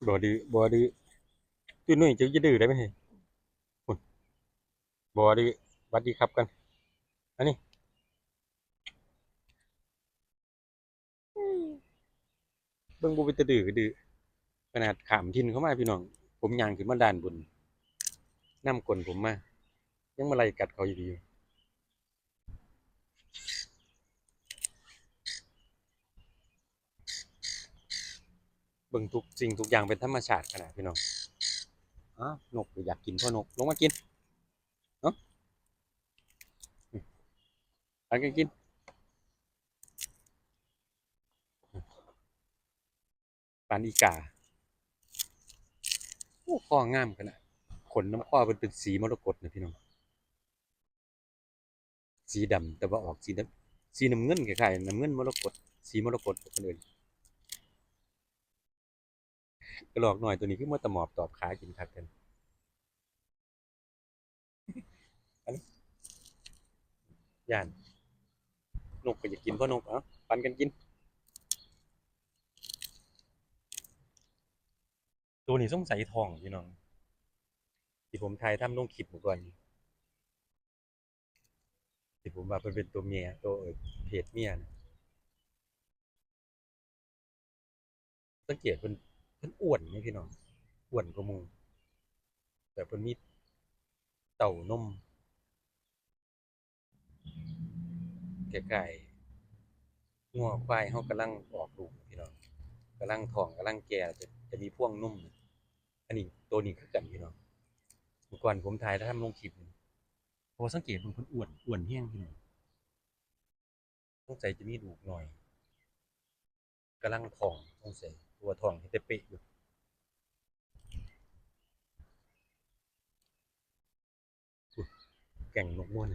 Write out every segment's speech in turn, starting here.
ບໍ່ດື້ ບໍ່ດື້. ຕຸ້ຍນຸ້ຍ ເຈົ້າຢ່າດື້ໄດ້ໄໝ? ພຸ້ນ ບໍ່ດື້. ຫວັດດີຄັບກ່ອນ. ອັນນີ້ ເບິ່ງ ບໍ່ເປັນຕາດື້ກະດື້. ຂະໜາດຂ້າມຖິ່ນເຂົ້າມາ ພີ່ນ້ອງ, ຜົມຍ່າງຂຶ້ນມາດ້ານພຸ້ນ ນຳກົ້ນຜົມມາ ຍັງມາໄລ່ກັດເຂົາຢູ່ດີຢູ່. ເບິ່ງ ທຸກສິ່ງທຸກຢ່າງເປັນທຳມະຊາດຂະໜາດ ພີ່ນ້ອງ. ອ້າວ ນົກກະຢາກກິນພໍ່ນົກ. ລົງມາກິນເນາະ. ອືມ ປານກັນກິນ. ປານອີກາ. ໂອ້ ຄໍງາມຂະໜາດ. ຂົນນຳຄໍເພິ່ນເປັນສີມໍລະກົດນະ ພີ່ນ້ອງ. ສີດຳ ແຕ່ວ່າອອກສີດຳ ສີນ້ຳເງິນ ຄ້າຍໆນ້ຳເງິນມໍລະກົດ ສີມໍລະກົດເພິ່ນເອີ້ນ. ກະລອກນ້ອຍໂຕນີ້ຄືມາຕະໝອບຕອບຂາກິນຄັກແທ້. ອັນ ຢ້ານ ນົກກະຢາກກິນພໍ່ນົກ. ເອົາ ປັນກັນກິນ. ໂຕນີ້ສົງໄສທ້ອງ ພີ່ນ້ອງ, ທີ່ຜົມຖ່າຍທຳລົງຄລິບມື້ກ່ອນ ທີ່ຜົມວ່າເພິ່ນເປັນໂຕເມຍ ໂຕ ເອີ ເພດເມຍນະ. ສັງເກດເພິ່ນ ເພິ່ນອ້ວນເດ້ ພີ່ນ້ອງ, ອ້ວນກວ່າໝູ່, ແບບເພິ່ນມີເຕົ້ານົມ ຄ້າຍໆງົວຄວາຍເຮົາກຳລັງອອກລູກ ພີ່ນ້ອງ, ກຳລັງທ້ອງ ກຳລັງແກ່ ຈະ ຈະມີພວງນົມ. ອັນນີ້ ໂຕນີ້ຄືກັນ ພີ່ນ້ອງ, ມື້ກ່ອນຜົມຖ່າຍແລ້ວທຳລົງຄລິບ, ເພາະວ່າສັງເກດເບິ່ງເພິ່ນອ້ວນ ອ້ວນແຮງ ພີ່ນ້ອງ. ສົງໄສຈະມີລູກນ້ອຍ ກຳລັງທ້ອງ ສົງໄສ ເພາະວ່າທ້ອງເຮັດແຕ່ເປະຢູ່. ອຸ້ຍ ແກ້ງນົກມ່ວນ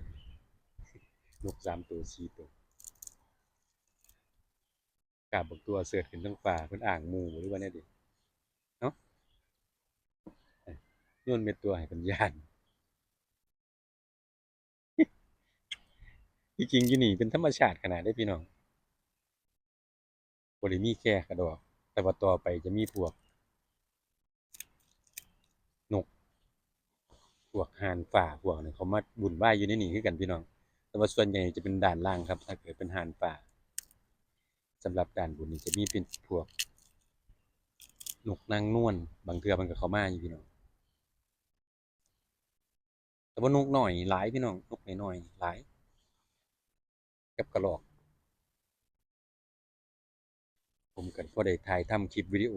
ນົກສາມໂຕ ສີ່ໂຕ. ກາບບັກຕົວເສີດຂຶ້ນເທິງຟ້າ ເພິ່ນອ້າງໝູ່ ຫຼືວ່າແນວໃດເນາະ, ໂຍນເມັດຕົວໃຫ້ເພິ່ນຢ້ານ. ທີ່ຈິງຢູ່ນີ້ເປັນທຳມະຊາດຂະໜາດເດ້ ພີ່ນ້ອງ, ບໍ່ໄດ້ມີແຄ່ກະດອກ, ແຕ່ວ່າຕໍ່ໄປຈະມີພວກນົກ ພວກຫ່ານຟ້າ ພວກນັ້ນ ເຂົາມາວຸ່ນວາຍຢູ່ໃນນີ້ຄືກັນ ພີ່ນ້ອງ, ແຕ່ວ່າສ່ວນໃຫຍ່ຈະເປັນດ້ານລ່າງຄັບ ຖ້າເກີດເປັນຫ່ານຟ້າ. ສຳລັບດ້ານບົນນີ້ຈະມີເປັນພວກນົກນາງນວນ, ບາງເທື່ອເພິ່ນກະເຂົ້າມາຢູ່ ພີ່ນ້ອງ. ແຕ່ວ່ານົກນ້ອຍນີ້ຫຼາຍ ພີ່ນ້ອງ, ນົກນ້ອຍໆຫຼາຍ ກັບກະລອກ. ຜົມກະພໍໄດ້ຖ່າຍທຳຄລິບວິດີໂອ